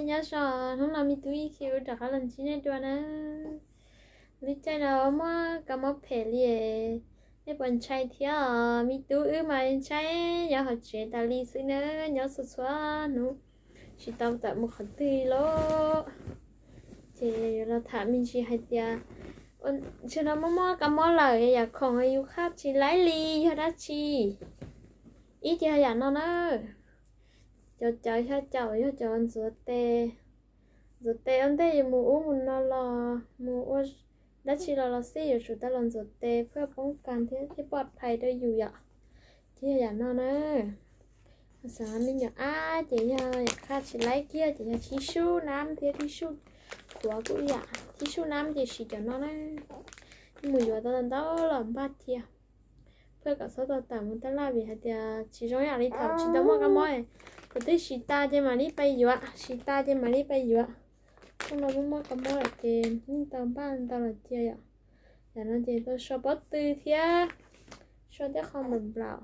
Nyob zoo, hnub no me tub Ib Khi wb rov qab los ntsib nej dua na. Lub caij no muaj kab mob phem li, nej puas ntshai thiab? Me tub wb mas ntshai, nyob hauv tsev tas li xwb na, nyob txhua txhua hnub, tsis tau tawm mus qhov twg li lauj. Ces yuav los tham me ntsis hais tias, zaum no muaj muaj kab mob lawm, yam khoom yus qhaj tsis laib li yog dab tsi? Ib ces yam no na, cov cawv xya caum yog cov ntxuav tes. Ntxuav tes ua ntej yus mus ub mus no los mus ua dab tsi los los xij yuav tsum tau los ntxuav tes เพื่อป้องกัน thiab thiaj pov phais rau yus yom. Ces yog yam no na. Xav me nyuam ab ces yog yam qhaj tsis laib kiag ces yog thib sub nab thiab thib sub thuav kuj yam, thib sub nab ces siv cov no na. Mus yuav tau ntau los npaj cia, เพื่อ kom txhob tau tawm mus taj laj vim hais tias tsis zoo yam li thaum tsis tau muaj kab mob. Thaum twg siv tas ces mam li pais yuav, siv tas ces mam li pais yuav. Hnub no muaj muaj kab mob lawm ces yeej tau npaj ntau los cia yom. Yam no ces tau so pob tw thiab so tej qho nplaum nplaum.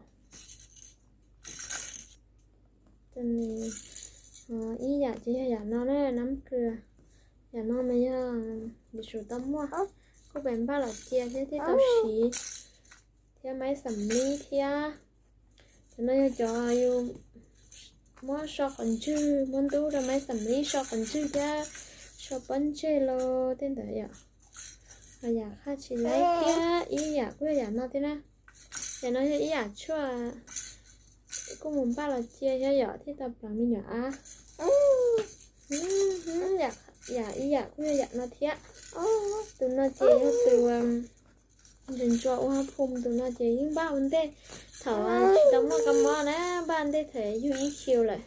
Ib yam ces yog yam no na, nab kws. Yam no mas yog yuav tsum tau muaj, kuj pais npaj los cia thiab thiaj tau siv. Thiab maib xam lib thiab. Cov no yog cov yus muab so qhov ntswg, muab ntub rau maib xam lib so qhov ntswg thiab so pob ntseg los tej ntawd yom. Ho yam qhaj tsis laib thiab ib yam kuj yog yam no thiab na. Yam no yog ib yam tshuaj, kuj mus npaj los cia thiab yom, thiaj tau pleev me nyuam ab. Yam ib yam kuj yog yam no thiab. Tus no ces yog tus ntsuas ntsuas ua hauv phum, tus no ces yeej npaj ua ntej thaum tsis tau muaj kab mob na, npaj ua ntej thaum yug Ib Khi lawm.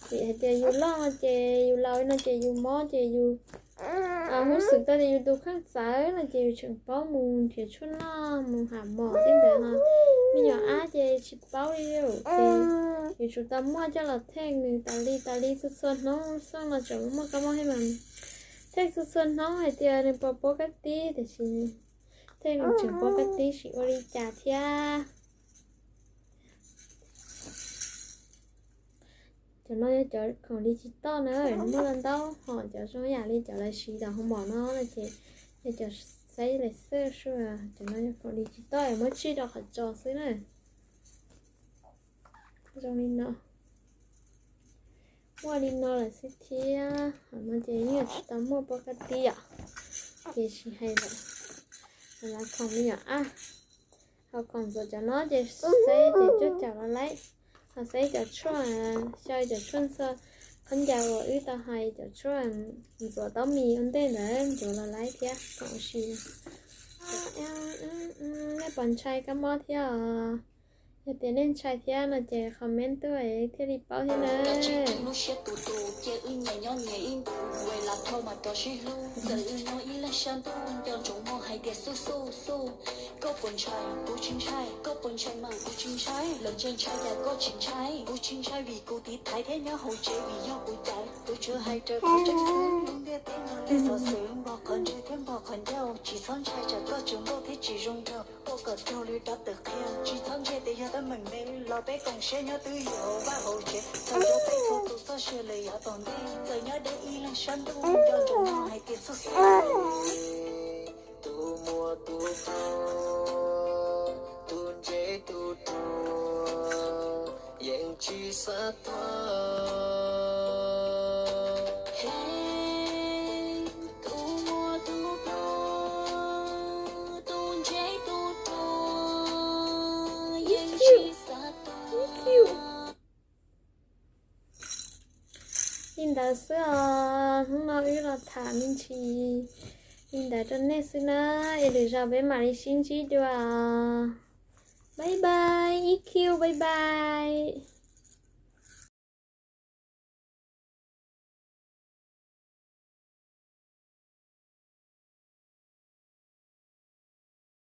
Vim hais tias yus loj no ces yus laus no ces yus mob ces yus hub xwm tau tias yus tus kheej txawv no ces yus tseem paub mus nrhiav tshuaj noj mus ham mom tej ntawd no. Me nyuam ab ces tsis paub li ces yuav tsum tau muaj coj los theej nws tas li tas li txhua txhua hnub, xeej no tseem muaj kab mob thiab mas theej txhua txhua hnub hais tias nws puas pab kab tib tiam sis theej nws tseem pab kab tib sim ua li cas thiab. Cov no yog cov khoom digital na, muaj ntau ntau hom, cov zoo yam li cov lawv siv tom hoo mom no no ces yog cov xaib laser xwb. Cov no yog khoom digital muab tsij rau qhov tsos xwb na. Zoo li no. Muaj li no lawm xwb thiab, hom no ces yeej tsis tau muaj pab kab tib yom. Ces tsis hais lawm, lawv khoom me nyuam ab. Ho khoom ntxuav cov no ces xaib ces coj caum los laib. Ho xaib cov tshuaj, xyaw cov tshuaj ntxhua khaub ncaws uas wb tau hais, cov tshuaj ntxuav taub mis ua ntej ntawd ntxuav los laib thiab khoom ua si. Nej puas ntshai kab mob thiab os? Yog tias nej ntshai thiab no ces comment tuaj thiaj li paub thiab na. Lub siab tus tus cia wb nyias nyob nyias ib ntus, ua lam thauj mas rov sib hlub, txawm wb nyob ib leeg sab ntuj nco ntsoov mog hais tias xub xub xub. Koj puas ntshai? Kuv tsis ntshai. Koj puas ntshai mas? Kuv tsis ntshai. Lawv ntshai ntshai cas koj tsis ntshai? Kuv tsis ntshai vim kuv tiv thaiv thiab nyob hauv tsev vim yog kuv caiv. Kuv tsuas hais raws kuv tseeb xwb, lub ntiaj teb no tej xov xwm npog qhov ntswg thiab npog qhov ncauj. Tsis txhob ntshai tsam koj tsis npauj thiab tsis zoo nraug, ua kom raug li dab tawm qhia. Tsis txhob ntsia tias yog teeb meem me los peb koom siab nyob twj ywm hauv vaj hauv tsev. Txawm yuav peb txhua tus txoj sia lawm yav tom ntej, txawm nyob deb ib leeg sab ntuj nco ntsoov mog hais tias xub xub. Tus muaj tus pluag, tus ntse tus ruam, yeej tsis xav tuag. He, tus muaj tus pluag, tus ntse tus ruam, yeej tsis xav tuag. Li ntawd xwb os, hnub no wb los tham me ntsis li ntawd rau nej xwb na, es lwm zaus peb mam li sib ntsib dua. Bye bye, E Q, bye bye.